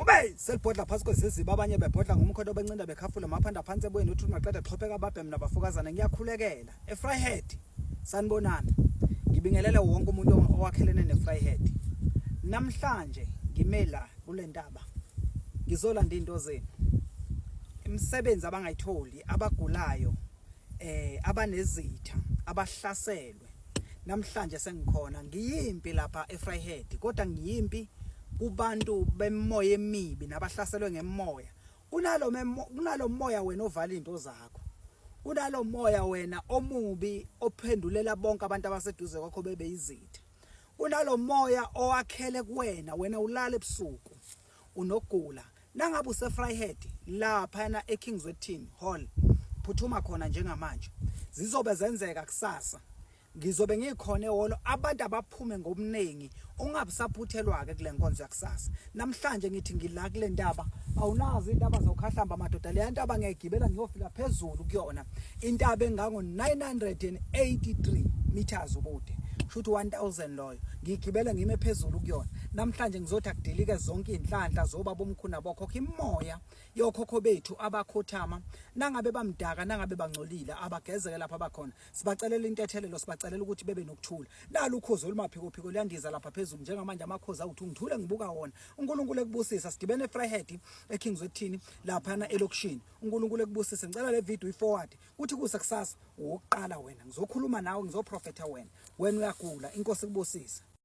Ibhubesi selibhodla phasi kweziziba, abanye bebhodla ngomkhonto, bencinda bekhafula maphanda phansi ebweni, uthi maqeda xhopheka babhem nabafokazana. Ngiyakhulekela eVryheid, sanibonani, ngibingelele wonke umuntu owakhelene neVryheid. Namhlanje ngime la kule ntaba, ngizolanda into zenu, imisebenzi abangayitholi, abagulayo, abanezitha, abahlaselwe. Namhlanje sengikhona, ngiyimpi lapha eVryheid, kodwa ngiyimpi kubantu bemoya emibi nabahlaselwe ngemoya. Kunalo moya wena ovala izinto zakho, kunalo moya wena omubi ophendulela bonke abantu abaseduze kwakho bebe izitha, kunalo moya owakhele kuwena, wena ulala ebusuku unogula. Nangabe useVryheid lapha eKingswethin Hall, phuthuma khona njengamanje, zizobe zenzeka kusasa. Ngizobe ngikhona ehholo, abantu abaphume ngobuningi, ungabusaphuthelwa ke kule nkonzo yakusasa. Namhlanje ngithi ngila kule ntaba, awunazi intaba zokhahlamba madoda, leya ntaba ngiyayigibela ngiyofika phezulu kuyona, intaba engango 983 meters ubude, kusho ukuthi 1000 loyo. Ngigibele ngime phezulu kuyona. Namhlanje ngizothi akudilike zonke izinhlanhla zobaba omkhulu nabokhokho, imoya yokhokho bethu abakhothama, nangabe bamdaka, nangabe bangcolile, abagezeke lapha bakhona. Sibacelela intethelelo, sibacelela ukuthi bebe nokuthula. Nalo ukhozi olumaphikophiko liyandiza lapha phezulu njengamanje, amakhozi awuthi ngithule ngibuka wona. UNkulunkulu ekubusisa. Sidibene eVryheid eKingswethini laphana elokishini. UNkulunkulu ekubusise. Ngicela le video i-forward kuthi kuse kusasa wokuqala wena, ngizokhuluma nawe, ngizoprofetha wena, wena uyagula. Inkosi ikubusise.